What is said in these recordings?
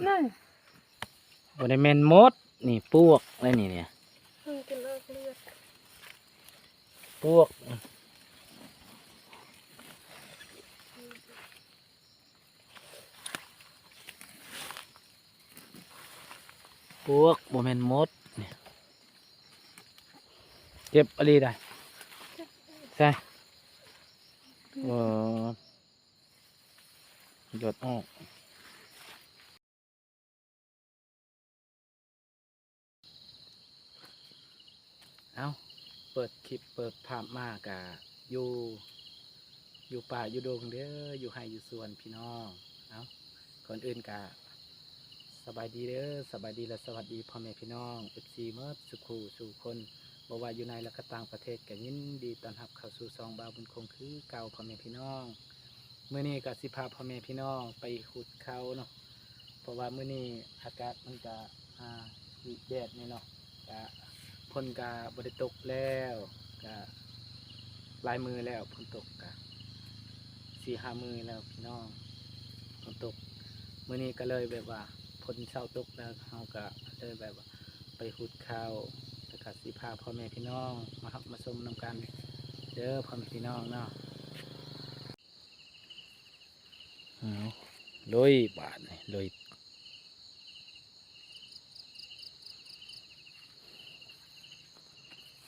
ນັ້ນ ບໍ່ໄດ້ແມ່ນມົດ ນີ້ປວກແລ້ວນີ້ ນີ້ ມັນຈະເລີກເລືອດ ປວກ ປວກ ບໍ່ແມ່ນມົດ ນີ້ ເຈັບອີ່ຫຼີໄດ໋ ໃສ່ ເອີ ຢອດອອກ. ເອົ້າ ເປີດຄລິບເປີດພາບມາກະຢູ່ ຢູ່ປ່າຢູ່ດົງເດີ ຢູ່ໄຮ່ຢູ່ສວນພີ່ນ້ອງ. ເອົ້າ ກ່ອນອື່ນກະສະບາຍດີເດີ ສະບາຍດີ ແລະ ສະຫວັດດີພໍ່ແມ່ພີ່ນ້ອງ ເອັຟຊີ ໝົດສູ່ຄູ່ສູ່ຄົນ ບໍ່ວ່າຢູ່ໃນ ແລະ ກະຕ່າງປະເທດ ກະຍິນດີຕ້ອນຮັບເຂົ້າສູ່ຊ່ອງບ່າວບຸນຄົງຄືເກົ່າ ພໍ່ແມ່ພີ່ນ້ອງ. ມື້ນີ້ກໍຊິພາພໍ່ແມ່ພີ່ນ້ອງໄປຫຸດເຂົ້າເນາະ ເພາະວ່າມື້ນີ້ອາກາດມັນກະ ອ່າ ແດດແດ່ເນາະ ກະຝົນກະບໍ່ໄດ້ຕົກແລ້ວ ກະຫຼາຍມື້ແລ້ວ ຝົນຕົກກະສີ່ຫ້າມື້ແລ້ວພີ່ນ້ອງ ຝົນຕົກ. ມື້ນີ້ກໍເລີຍແບບວ່າຝົນເຊົາຕົກແລ້ວ ເຮົາກໍເລີຍແບບວ່າໄປຫຸດເຂົ້າ ແລ້ວກໍຊິພາພໍ່ແມ່ພີ່ນ້ອງມາຮັບມາຊົມນຳກັນເດີ ພໍ່ແມ່ພີ່ນ້ອງເນາະ. ເອົາ ລຸຍບາດນີ້ ລຸຍ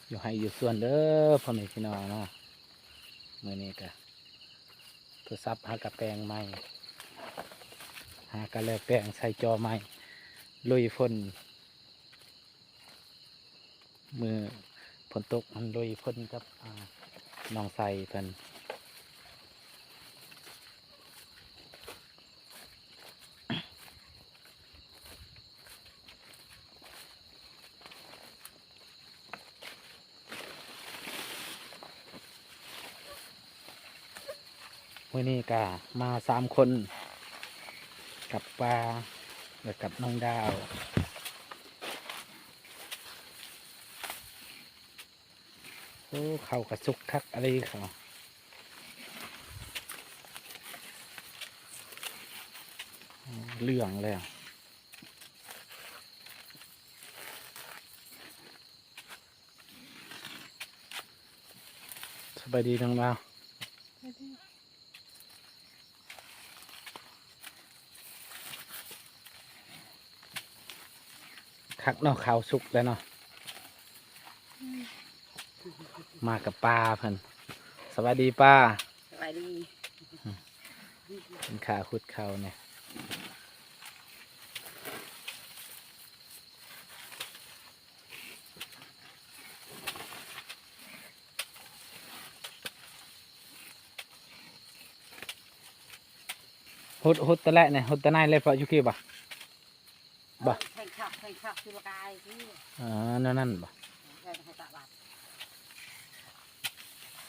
ຢູ່ໄຮ່ຢູ່ສວນເດີພໍ່ແມ່ພີ່ນ້ອງເນາະ. ມື້ນີ້ກະໂທລະສັບຫາກະແປງໃໝ່ ຫາກະແລະແປງໃສ່ຈໍໃໝ່ ລຸຍຝົນ. ມື້ຝົນຕົກຫັ້ນລຸຍຝົນກັບ ອ່າ ນ້ອງໄຊເພິ່ນ. ມື້ນີ້ກະມາສາມຄົນ ກັບປ້າ ແລະ ກັບນ້ອງດາວ. ໂອ້ ເຂົ້າກະສຸກຄັກອີ່ຫຼີເຂົ້າ ເຫຼືອງແລ້ວ. ສະບາຍດີນ້ອງດາວ. ຄັກເນາະ ເຂົ້າສຸກແລ້ວເນາະ. ມາກັບປ້າເພິ່ນ. ສະບາຍດີປ້າ. ສະບາຍດີ. ເປັນຂາຂຸດເຂົ້ານີ້. ຫົດ ຫົດແຕ່ແລະນີ້ ຫົດແຕ່ໃນເລີຍ ເພາະຢູ່ພີ້ບໍ່? ບໍ່ ແທງຄັກ ແທງຄັກ ຄືບໍ່ກາຍຄື ເອີ ແນວນັ້ນບໍ່?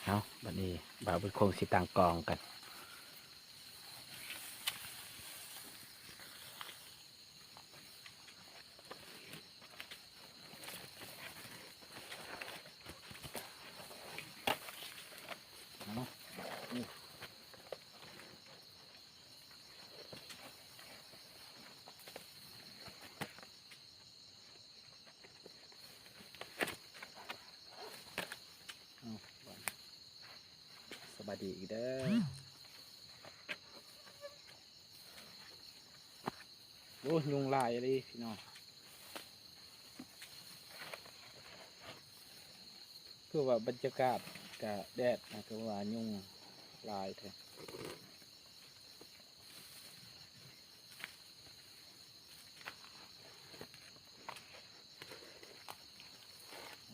ເອົາ ບັດນີ້ບ່າວບຸນຄົງຊິຕັ້ງກອງກັນ. ສະບາຍດີອີກເດີ. ໂອ້ ຍຸງຫຼາຍອີ່ຫຼີພີ່ນ້ອງ. ຄືວ່າບັນຍາກາດກະແດດນະ ຄືວ່າຍຸງຫຼາຍແທ້.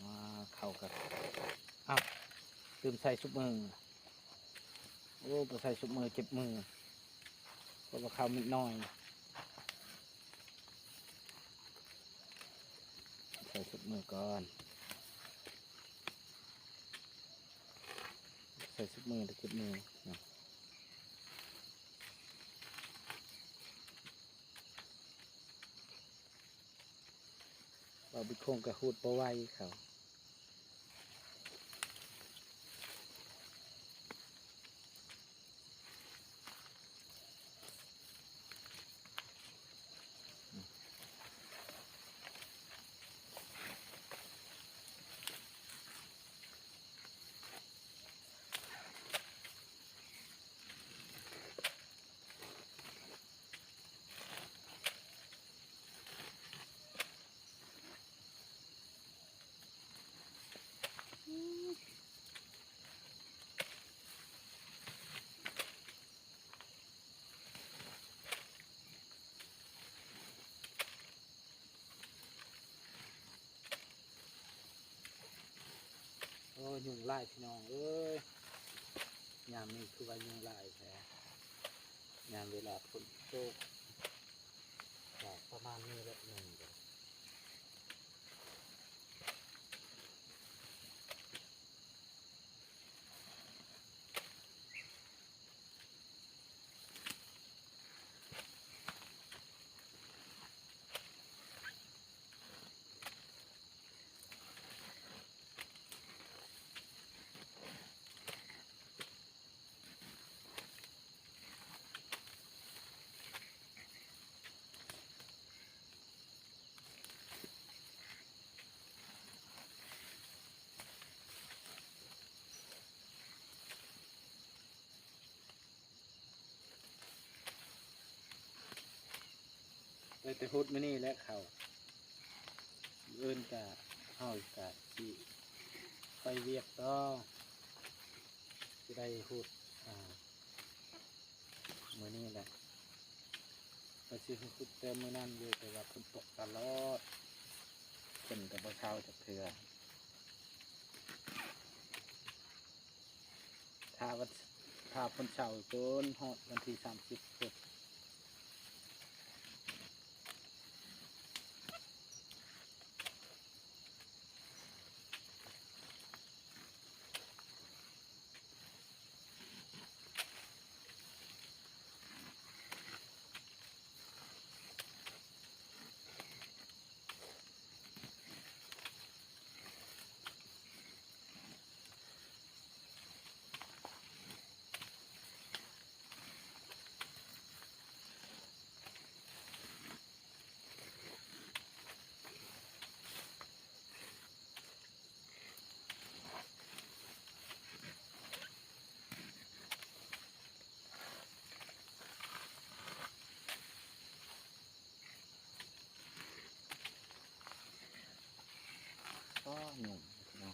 ອ່າ ເຂົ້າກັນ ອ້າວ ລືມໃສ່ຊຸບມື. ໂອ້ ບໍ່ໃສ່ຊຸບມືເຈັບມື ເພາະວ່າເຂົ້າມິດນ້ອຍ. ໃສ່ຊຸບມືກ່ອນ ໃສ່ຊຸບມືແລ້ວເຈັບມືເນາະ. ບ່າວບຸນຄົງກະຫູດບໍ່ໄຫວເຂົາ. ເ ໂອ້ຍ ຍຸງຫຼາຍພີ່ນ້ອງເອີຍ ຍາມນີ້ຄືວ່າຍຸງຫຼາຍແທ້ ຍາມເວລາຝົນຕົກ ກະປະມານນີ້ແຫຼະ ໜຶ່ງ ໄດ້ແຕ່ຮຸດມື້ນີ້ແຫຼະເຂົ້າ ມື້ອື່ນກະ ເຮົາກະຊິໄປວຽກຕໍ່ ຊິໄດ້ຮຸດ ອ່າ ມື້ນີ້ແຫຼະ ກະຊິຮຸດແຕ່ມື້ນັ້ນຢູ່ ແຕ່ວ່າຝົນຕົກຕະຫຼອດ ຝົນກະບໍ່ເຊົາຈັກເທື່ອ. ຖ້າວັນ ຖ້າຝົນເຊົາຈົນຮອດວັນທີສາມສິບພຸ້ນ. ອໍ ຫຍຸ້ງເນາະ.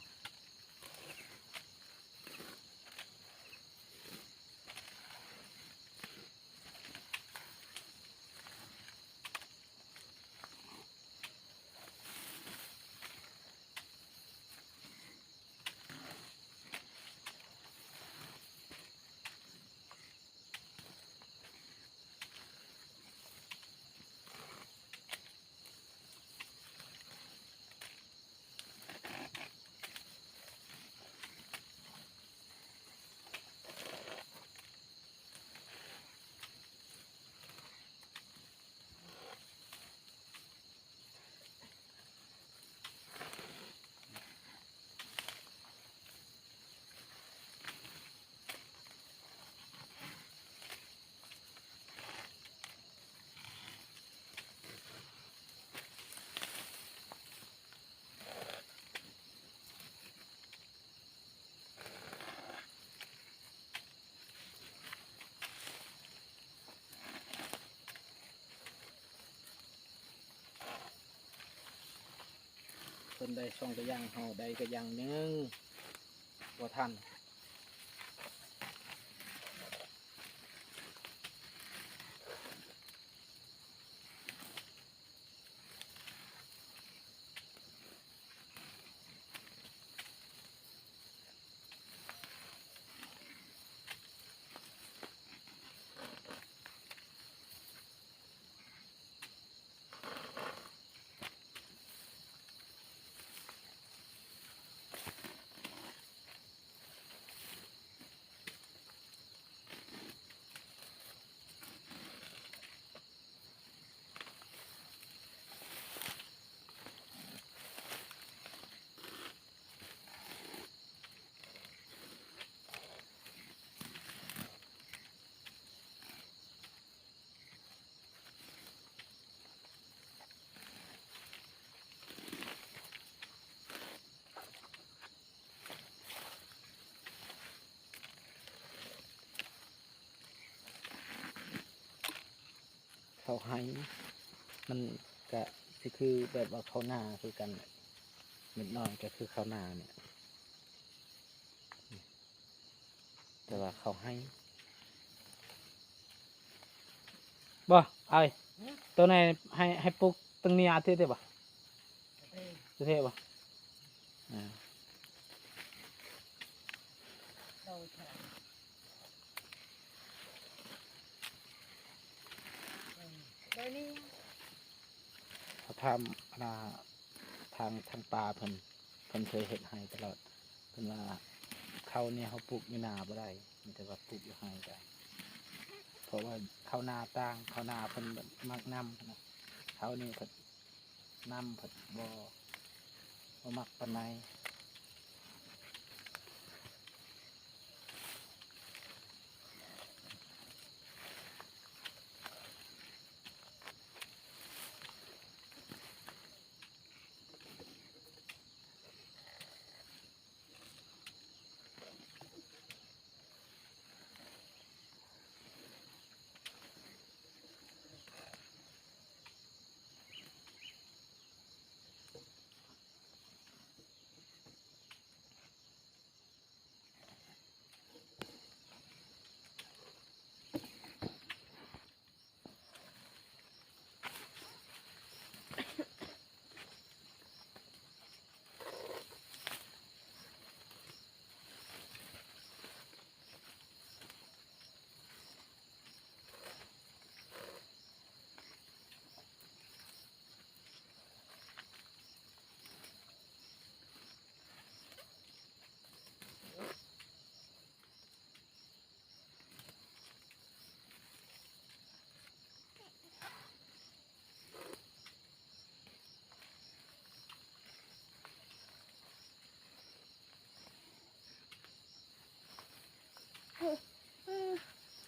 ເພິ່ນໄດ້ສອງກະຢ່າງ ເຮົາໄດ້ກະຢ່າງໜຶ່ງ ບໍ່ທັນ. ເຂົ້າໄຮ່ ມັນກະຊິຄືແບບວ່າເຂົ້ານາຄືກັນ ເມັດນ້ອຍກະຄືເຂົ້ານານີ້ ແຕ່ວ່າເຂົ້າໄຮ່. ບໍ່ ອ້າຍ ໂຕໃນໃຫ້ ໃຫ້ປູກຕັ້ງນີ້ອາທິດໄດ້ບໍ່? ເທ ເທບໍ່? ອ່າ ເຂົາຖາມ ອັນນ່າ ທາງ ທາງປ້າເພິ່ນ ເພິ່ນເຄີຍເຮັດໄຮ່ຕະຫຼອດ ເພິ່ນວ່າເຂົ້ານີ້ເຮົາປູກຢູ່ນາບໍ່ໄດ້ ມີແຕ່ວ່າປູກຢູ່ໄຮ່ໄດ້ ເພາະວ່າເຂົ້ານາຕ່າງ ເຂົ້ານາເພິ່ນມັກນ້ຳນະ ເຂົ້ານີ້ເພິ່ນ ນ້ຳເພິ່ນບໍ່ ບໍ່ມັກປານໃດ.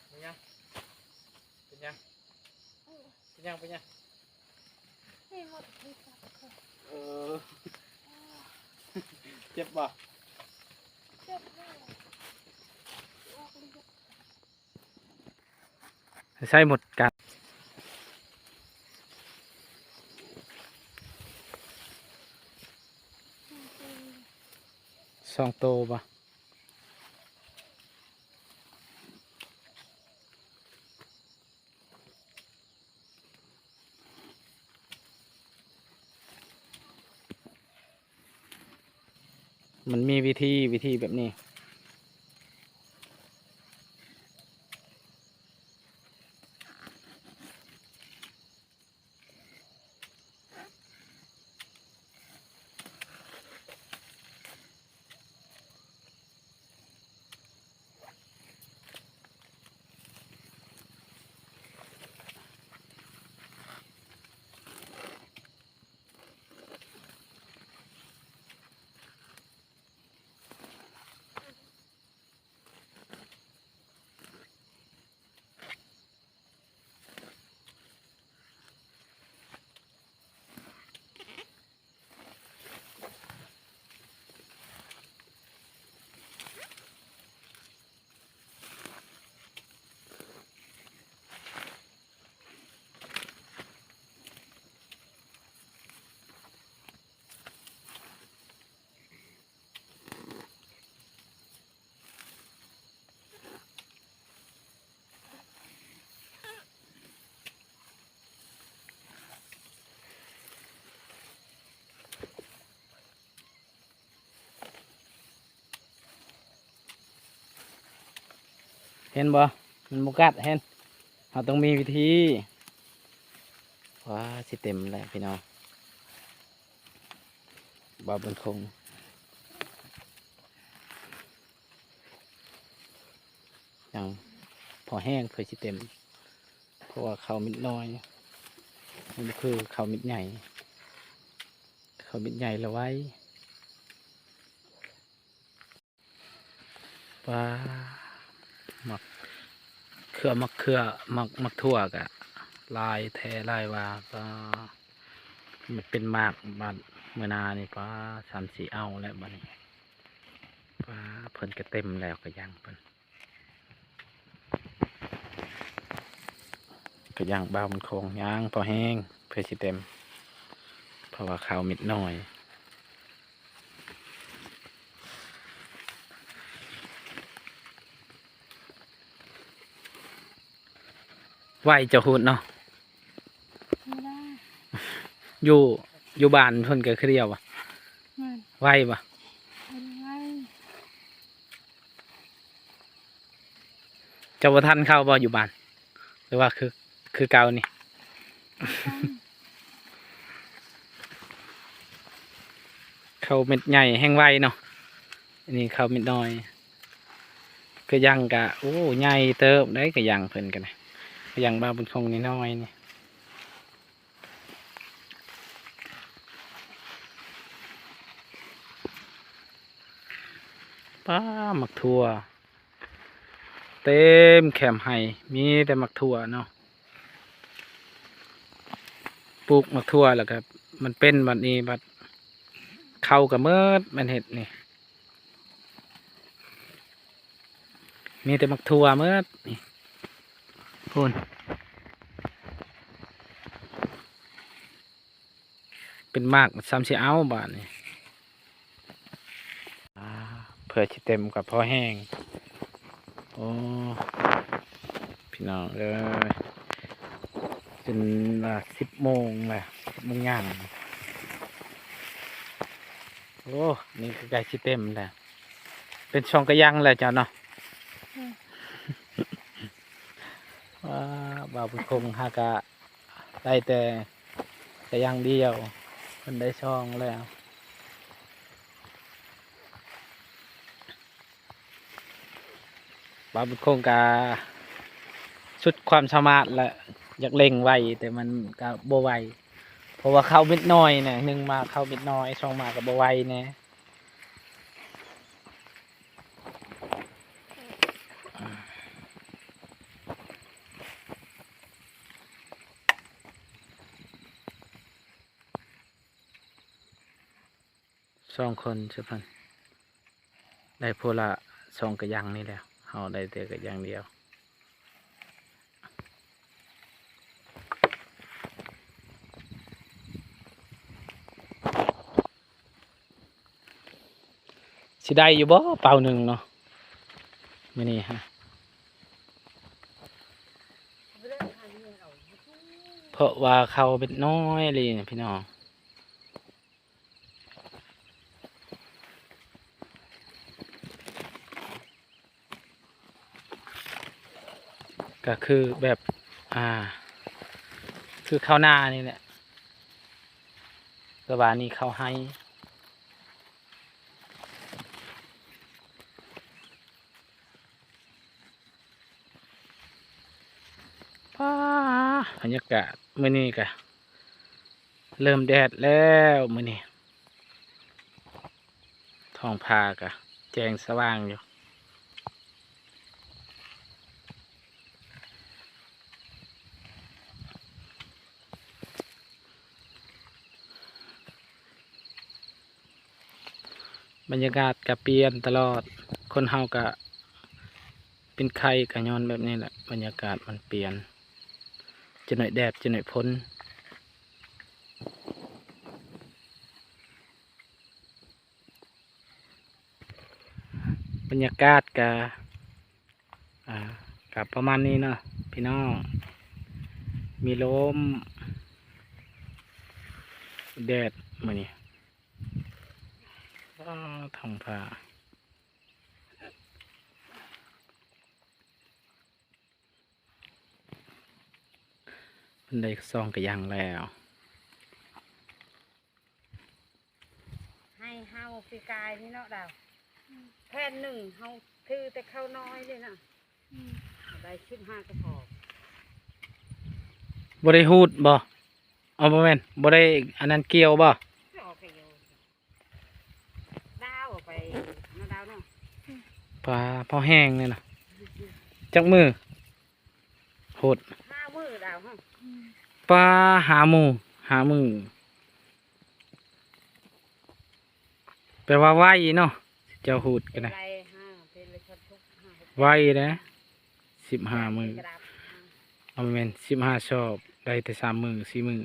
ເປັນຫຍັງ? ເປັນຫຍັງ? ເປັນຫຍັງ? ເປັນຫຍັງ? ເອີ ເຈັບບໍ່? ເຈັບ. ໃຊ້ໝົດກັນ ສອງໂຕບໍ່? ມັນມີວິທີ ວິທີແບບນີ້. ເຫັນບໍ່? ມັນບໍ່ກັດ ເຫັນ? ເຮົາຕ້ອງມີວິທີ. ວ້າ ຊິເຕັມແລ້ວພີ່ນ້ອງ ບ່າວບຸນຄົງ. ຍັງພໍແຮງເພື່ອຊິເຕັມ ເພາະວ່າເຂົ້າມິດນ້ອຍ ມັນບໍ່ຄືເຂົ້າມິດໃຫຍ່ ເຂົ້າມິດໃຫຍ່ລະໄວ. ປາ ໝາກເຂືອ ໝາກເຂືອ ໝາກ ໝາກຖົ່ວກະຫຼາຍແທ້ຫຼາຍວ່າ. ປາ ມັນເປັນໝາກບາດມື້ໜ້ານີ້ ປາ ສາມສີ່ເອົາແລ້ວບາດນີ້. ປາ ເພິ່ນກະເຕັມແລ້ວ ກະຍັງເພິ່ນ ກະຍັງ ບ່າວບຸນຄົງ ຍັງພໍແຮງເພື່ອຊິເຕັມ ເພາະວ່າເຂົ້າມິດນ້ອຍ. ໄວເຈົ້າໂຫດເນາະ. ບໍ່ໄດ້ ຢູ່ ຢູ່ບ້ານເພິ່ນກະຄືດຽວບໍ່? ແມ່ນ. ໄວບໍ່? ບໍ່ໄດ້ໄວ. ເຈົ້າບໍ່ທັນເຂົ້າບໍ່ຢູ່ບ້ານ ຫຼືວ່າຄື ຄືເກົ່ານີ້? ເຂົ້າເມັດໃຫຍ່ແຮ່ງໄວເນາະ ອັນນີ້ເຂົ້າເມັດນ້ອຍ. ກະຍັງກະ ໂອ້ ໃຫຍ່ເຕີບໄດ໋ ກະຍັງເພິ່ນກະນະ ກະຍັງບ່າວບຸນຄົງນ້ອຍໆນີ້. ປ້າ ໝາກຖົ່ວ ເຕັມແຄມໄຮ່ ມີແຕ່ໝາກຖົ່ວເນາະ. ປູກໝາກຖົ່ວແລ້ວກະມັນເປັນບັດນີ້ ບັດເຂົ້າກະໝົດ ແມ່ນເຮັດນີ້ ມີແຕ່ໝາກຖົ່ວໝົດນີ້ ພຸ້ນ. ເປັນໝາກ ສ່ຳຊິເອົາບາດນີ້ ອ່າ ເພື່ອຊິເຕັມກະພໍແຮງ. ໂອ້ ພີ່ນ້ອງເອີຍ ຈົນວ່າສິບໂມງແລ້ວ ສິບໂມງຍ່າງ. ໂອ້ ນີ້ກະໃກ້ຊິເຕັມແລ້ວ ເປັນຊ່ອງກະຍັງແລ້ວເຈົ້າເນາະ. ອືມ ວ້າ ບ່າວບຸນຄົງຫາກະ ໄດ້ແຕ່ກະຢ່າງດຽວ ເພິ່ນໄດ້ຊ່ອງແລ້ວ. ບ່າວບຸນຄົງກະສຸດຄວາມສາມາດແຫຼະ ຢາກເລັ່ງໄວ ແຕ່ມັນກະບໍ່ໄວ ເພາະວ່າເຂົ້າເມັດນ້ອຍນະ ໜຶ່ງມາເຂົ້າເມັດນ້ອຍ ສອງມາກະບໍ່ໄວແດ່. ສອງຄົນຊະເພິ່ນ ໄດ້ຜູ້ລະສອງກະຢ່າງນີ້ແຫຼະ ເຮົາໄດ້ແຕ່ກະຢ່າງດຽວ. ຊິໄດ້ຢູ່ບໍ່ເປົາໜຶ່ງເນາະ ມື້ນີ້ຮະ ເພາະວ່າເຂົ້າເມັດນ້ອຍອີ່ຫຼີນະພີ່ນ້ອງ. ກະຄືແບບ ອ່າ ຄືເຂົ້ານານີ້ແຫຼະ ແຕ່ວ່ານີ້ເຂົ້າໄຮ່. ປ້າ ບັນຍາກາດມື້ນີ້ກະເລີ່ມແດດແລ້ວ ມື້ນີ້ທ້ອງຟ້າກະແຈ້ງສະຫວ່າງຢູ່. ບັນຍາກາດກະປ່ຽນຕະຫຼອດ ຄົນເຮົາກະເປັນໄຂ້ກະຍ້ອນແບບນີ້ແຫຼະ ບັນຍາກາດມັນປ່ຽນ ຈັກໜ້ອຍແດດ ຈັກໜ້ອຍຝົນ. ບັນຍາກາດກະ ອ່າ ກະປະມານນີ້ເນາະພີ່ນ້ອງ ມີລົມແດດມື້ນີ້. ອ້າ ທ້ອງຟ້າ ເພິ່ນໄດ້ສອງກະຢ່າງແລ້ວ. ໃຫ້ເຮົາປີກາຍນີ້ເນາະດາວ ແຜ່ນໜຶ່ງເຮົາຖືແຕ່ເຂົ້ານ້ອຍເດ້ນະ ອືມ ໄດ້ສິບຫ້າກະສອບ. ບໍ່ໄດ້ຮູດບໍ່? ເອົາ ບໍ່ແມ່ນ ບໍ່ໄດ້ອັນນັ້ນກ່ຽວບໍ່? ດາວເອົາໄປເນາະດາວເນາະ. ປາ ພໍແຮງເລີຍນະ. ຈັກມື້? ໂພດ ຫ້າມື້ດາວເຮົາ. ປາ ຫ້າມື້ ຫ້າມື້ ແປວ່າໄວເນາະ ເຈົ້າຮູດກະໄດ້ ໄວເດ້ ສິບຫ້າມື້ ເອົາ ແມ່ນສິບຫ້າສອບ ໄດ້ແຕ່ສາມມື້ ສີ່ມື້.